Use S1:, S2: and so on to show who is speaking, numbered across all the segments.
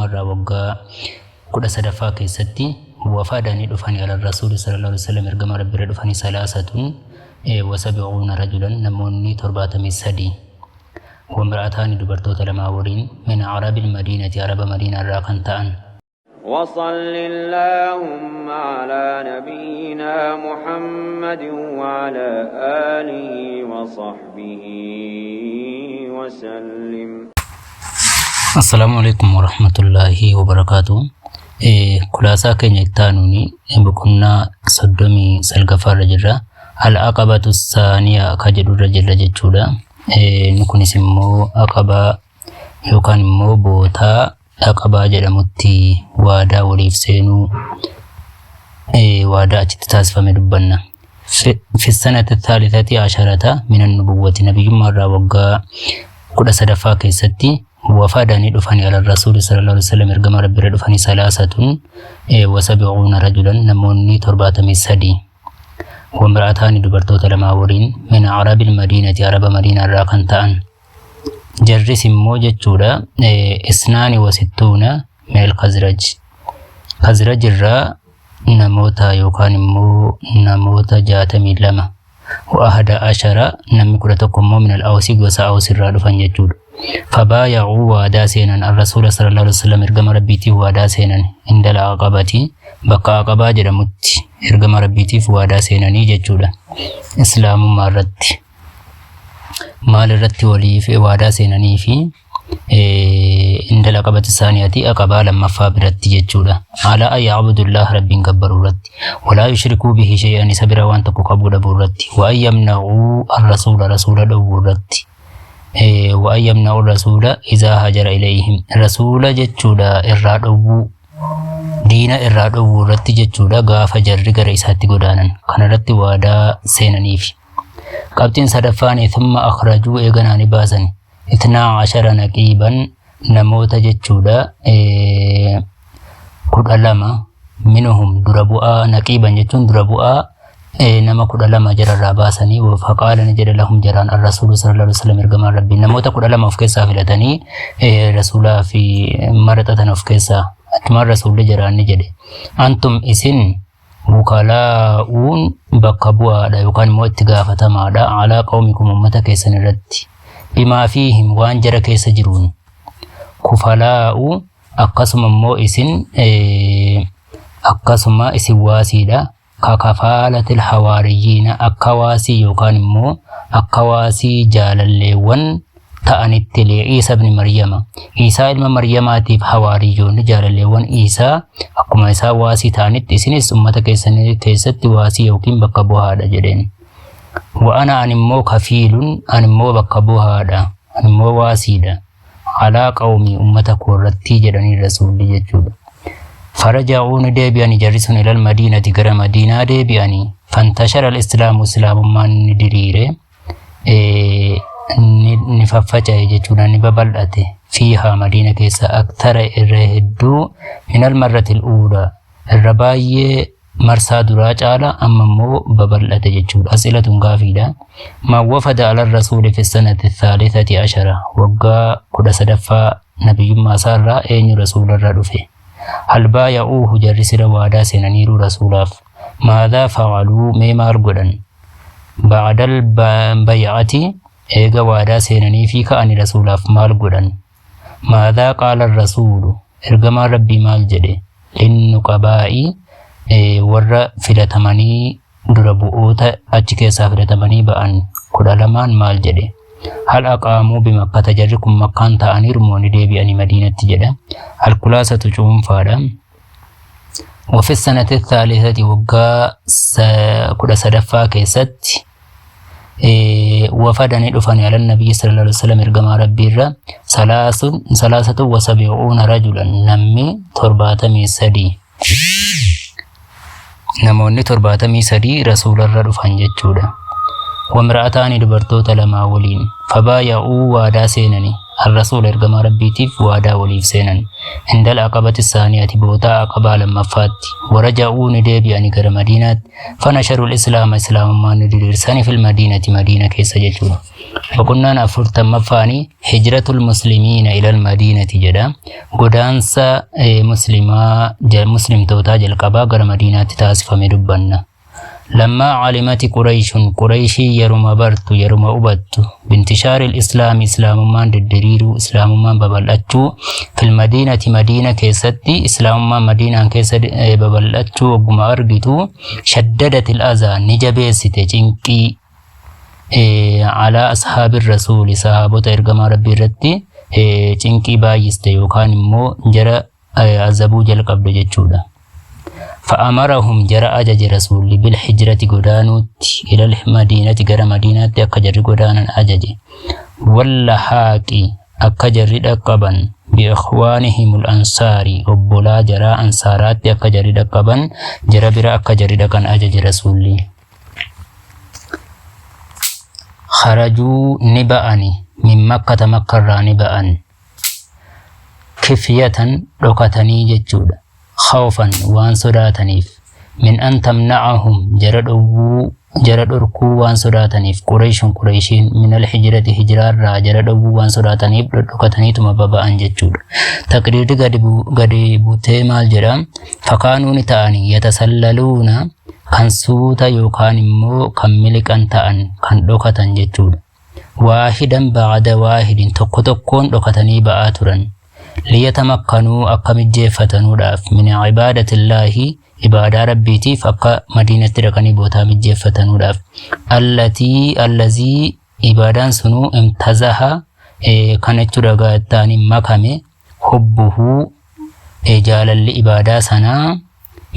S1: Nabiyyummaa irraa waggaa 13ffaa keessatti wafadani dhufani ala rasuuli sallallahu alaihi wasallam ergama rabbi irra dhufanii salaasatun wasabi'uuna rajulan namoonni 73 wamra'ataani dubartoota lamaa waliin min arabil madiinati araba madiinaa irraa kan ta'an.
S2: وصل اللهم على نبينا محمد وعلى آله وصحبه وسلم.
S1: Assalaamu alaikum warahmatullaahi wabarakaatu. Kulaasaa keenya itti aanuun boqonnaa 39ffaarra jirra. Al-aqabatu saaniyaa ka jedhurra jirra jechuudha. Inni kunis immoo aqabaa yookaan immoo bootaa aqabaa jedhamutti waadaa waliif seenuu waadaa achitti taasifame dubbanna. Fi sanati thalithati asharata minan nubuwwati nabiyyummaa irraa waggaa 13ffaa keessatti wafadanii dhufanii ala rasuuli sallallahu alaihi wasallam ergama rabbi irra dhufanii salaasatun wasabi'uuna rajulan namoonni 73 wamra'ataani dubartoota lamaa waliin min arabil madiinati araba madiinaa irraa kan ta'an jarris immoo jechuudha isnaani wasittuuna minal khazraj khazraj irraa namoota yookaan immoo namoota 62 wa ahada ashara namni 11 immoo minal awsi gosa aws irraa dhufan jechuudha. Fabaaya'uu waadaa seenan ar-rasuula sallallahu alaihi wasallam ergama rabbiitiif waadaa seenan indala aqabati bakka aqabaa jedhamutti ergama rabbiitiif waadaa seenanii jechuudha. Islaamummaa irratti maal irratti waliif waadaa seenanii fi indala aqabati saaniyati aqabaa lammaffaa biratti jechuudha. Ala an ya'budullah rabbiin gabbaruu irratti walaa yushrikuu bihi shay'an isa bira waan tokko qabuu dhabuu irratti wa an yamna'uu ar-rasuula rasuula dhowwuu irratti wa an yamna'uu rasuula izaa hajara ilayhim rasuula jechuudha irraa dhowwuu diina irraa dhowwuu irratti jechuudha gaafa jarri gara isaatti godaanan kanarratti waadaa seenaniifi. Qabxiin sadaffaan thumma akhrajuu eeganaa ni baasan itnaa ashara naqiiban namoota jechuudha 12 minuhum dura bu'aa naqiiban jechuun dura bu'aa nama 12 jararraa baasanii faqaala ni jedhe lahum jaraan ar-rasuulu sallallahu alaihi wasallam ergamaan rabbii namoota 12 of keessaa filatanii rasuulaa fi maraxatan of keessaa achumaan rasuulli jaraan ni jedhe antum isin wukalaa'uun bakka bu'aadha yookaan immoo itti gaafatamaadha alaa qawmikum ummata keessan irratti bimaa fiihim waan jara keessa jiruun kufalaa'u akkasuma immoo isin akkasuma isin waasiidha kakafaalatil hawaariyyiina akka waasii yookaan immoo akka waasii jaalalleewwan ta'anitti Iisa ibn Maryama Iisaa ilma Maryamaatiif hawaariyyoonni jaalalleewwan Iisaa akkuma isaa waasii ta'anitti isinis ummata keessanii keessatti waasii yookiin bakka bu'aadha jedheen. Wa ana an immoo kafiilun an immoo bakka bu'aadha an immoo waasiidha alaa qawmii ummata koo irratti jedhanii rasuulli jechuudha. Faraja'uu ni deebi'anii jarri sun ilal madiinati gara madiinaa deebi'anii fantashara al-islaamu islaamummaan ni diriire. Ni faffaca'e jechuudha ni babal'ate fiihaa madiina keessa aktara irra hedduu minal marratil uula irra baay'ee marsaa duraa caala amma immoo babal'ate jechuudha as'ilatun gaafiidha man wafada ala rasuuli fi sanati thalithati ashara waggaa 13ffaa nabiyyummaa isaarraa eenyu rasuularra dhufe hal baaya'uuhu jarri sira waadaa seenaniiru rasuulaaf maadhaa fa'aluu mee maal godhan Ba'dal bay'ati eega waadaa seenaniifii ka'ani rasuulaaf maal godhan? Maadhaa qaala rasuulu ergamaan rabbii maal jedhe? Linnuqabaa'i warra filatamanii dura bu'oota achi keessaa filatamanii ba'an 12n maal jedhe? Hal aqaamuu bimakkata jarri kun makkaan ta'aniiru moo ni deebi'anii madiinatti jedha. Alkulaasatu cuunfaadha. وفي السنة الثالثة وقا 13ffaa keessatti wafadanii dhufanii ala nabiyyi sallallahu alaihi wasallam ergamaa rabbii irra salaasatu wasabi'uuna rajulan namni 73 namoonni 73 rasuularra dhufan jechuudha. Wamra'ataani dubartoota lamaa waliin fabaaya'uu waadaa seenani ar-rasuula ergamaa rabbiitiif waadaa waliif seenan indal aqabati saaniyati bootaa aqabaa lammaffaatti waraja'uu ni deebi'ani gara madiinaatti fanasharul islaama islaamummaa ni diriirsani fil madiinati madiina keessa jechuudha. Boqonnaan afurtammaffaani hijratul muslimiina ilal madiinati jedha. Godaansa muslimaa muslimtootaa jalqabaa gara madiinaatti taasifame dubbanna. Lammaa calimati Qurayshun Qurayshii yeruma bartu yeruma hubattu bintishaaril islaami islaamummaan diddiriiruu islaamummaan babal'achuu fil madiinati madiina keessatti islaamummaan madiinaan keessa babal'achuu ogguma argitu shaddadatil azaa ni jabeessite cinqii alaa ashaabir rasuuli sahaabota ergamaa rabbii irratti cinqii baay'iste yookaan immoo jara azabuu jalqabde jechuudha. Fa'amarahum jara ajaje rasuulli bil hijrati godaanuutti ilal madiinati gara madiinaatti akka jarri godaanan ajaje. Walla haaqi akka jarri dhaqqaban bi'ikhwaanihimul ansaari obbolaa jaraa ansaaraatti akka jarri dhaqqaban jara bira akka jarri dhaqan ajaje rasuulli. Kharajuu ni ba'ani min makkata makkarraa ni ba'an. Kifyatan dhokatanii jechuudha. Khawfan waan sodaataniif. Min an tamna'ahum jara dhowwuu jara dhorkuu waan sodaataniif Qureeshun Qureeshiin minal hijrati hijraarraa jara dhowwuu waan sodaataniif dhodhokataniituma baba'an jechuudha. Taqriirri gadi gadi butee maal jedha? Fakaanuu ni ta'ani yatasallaluuna kan suuta yookaan immoo kan miliqan ta'an kan dhokatan jechuudha. Waahidan ba'ada waahidin tokko tokkoon dhokatanii ba'aa turan. Liyatamakkanuu akka mijjeeffatanuudhaaf min ibaadatillahi ibaadaa rabbiitiif akka madiinatti dhaqanii bootaa mijjeeffatanuudhaaf. Allatii allazii ibaadaan sunuu imtazaha kan jechuudha gaa'ettaanii makame hubbuhu jaalalli ibaadaa sanaa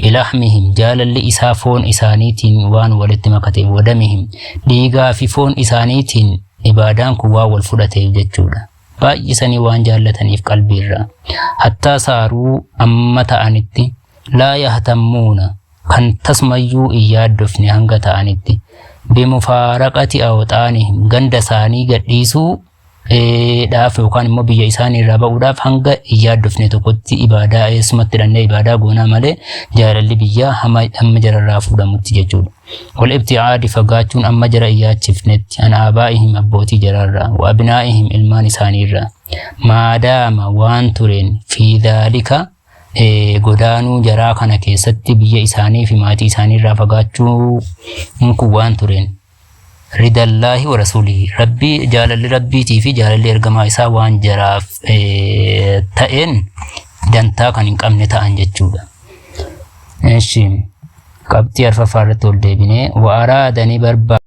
S1: bilahmihim jaalalli isaa foon isaaniitiin waan walitti makateef wadamihim dhiigaa fi foon isaaniitiin ibaadaan kun waan wal fudhateef jechuudha. Baay'isanii waan jaallataniif qalbiirraa. Hattaa saaruu amma ta'anitti laa yahtammuuna kan tasumayyuu hin yaaddofne hanga ta'anitti bimufaaraqati awxaanihim ganda isaanii gadhiisuu dhaaf yookaan immoo biyya isaanii irraa ba'uudhaaf hanga hin yaaddofne tokkotti ibaadaa eessumatti hidhannee ibaadaa goonaa malee jaalalli biyyaa hamma hamma jararraa fuudhamutti jechuudha. Wal ibti'aadi fagaachuun amma jara hin yaachifnetti an aabaa'ihim abbootii jaraarraa wa abnaa'ihim ilmaan isaaniirraa maadaama waan tureen fi dhaalika godaanuu jaraa kana keessatti biyya isaanii fi maatii isaaniirraa fagaachuu kun waan tureen ridallaahi wa rasuulihi rabbii jaalalli rabbiitii fi jaalalli ergamaa isaa waan jaraaf ta'een dantaa kan hin qabne ta'an jechuudha. Eshi qabxii arfaffaa irratti ol deebinee wa araadanii barbaada.